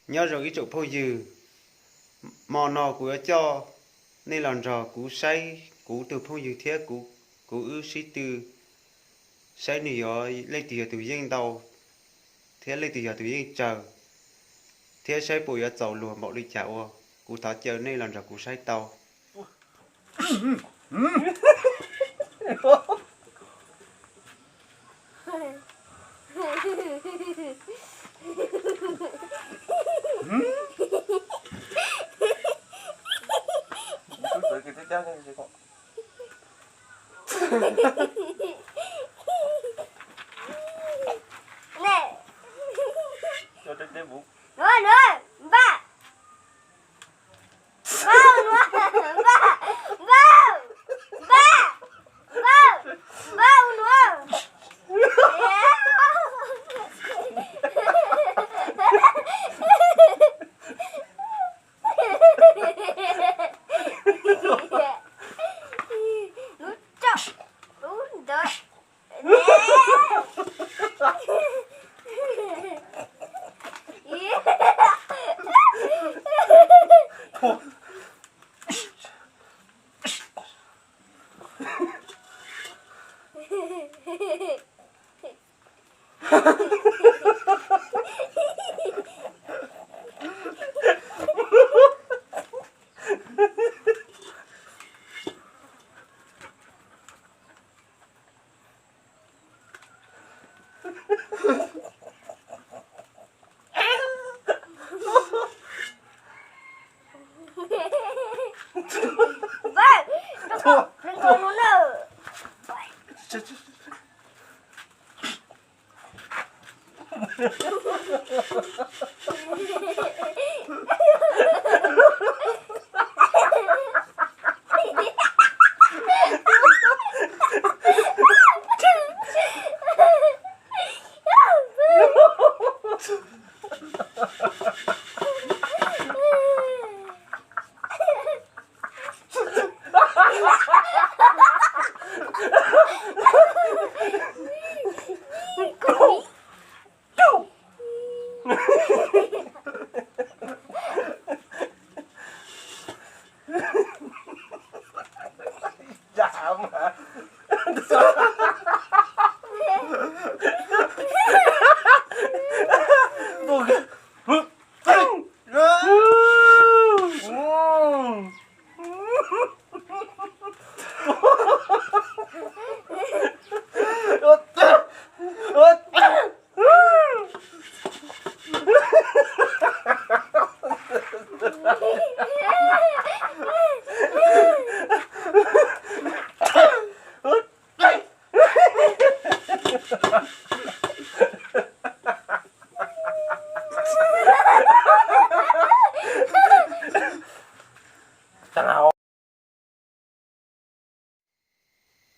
Nyob zoo ib tsoom phooj ywg, hmo no kuv yuav coj nej los nrog kuv saib kuv tus phooj ywg thiab kuv, kuv wb sib tw saib nws yuav leej twg yog tus yeej ntau thiab leej twg yog tus yeej tsawg, thiab saib puas yuav txaus luag npaum li cas ua. Kuv thov caw nej los nrog kuv saib tau.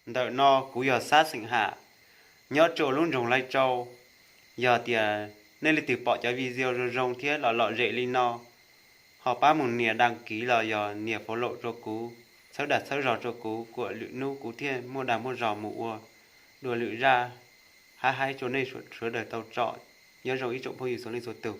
Ntawm no kuv yog Xab Xeem Ham, nyob rua lub nroog Laij Tsau. Yog tias nej leej twg pom cov video zoo zoo thiab lom lom zem li no, ho pab mus nias đăng ký los yog nias follow rua kuv, txhawb dag txhawb zog rua kuv, kuas lwm hnub kuv thiaj muaj dag muaj zog mus ua dua lwm zaj haib haib rua nej sawv daws tau tsom. Nyob zoo ib tsoom phooj ywg txhua leej txhua tug.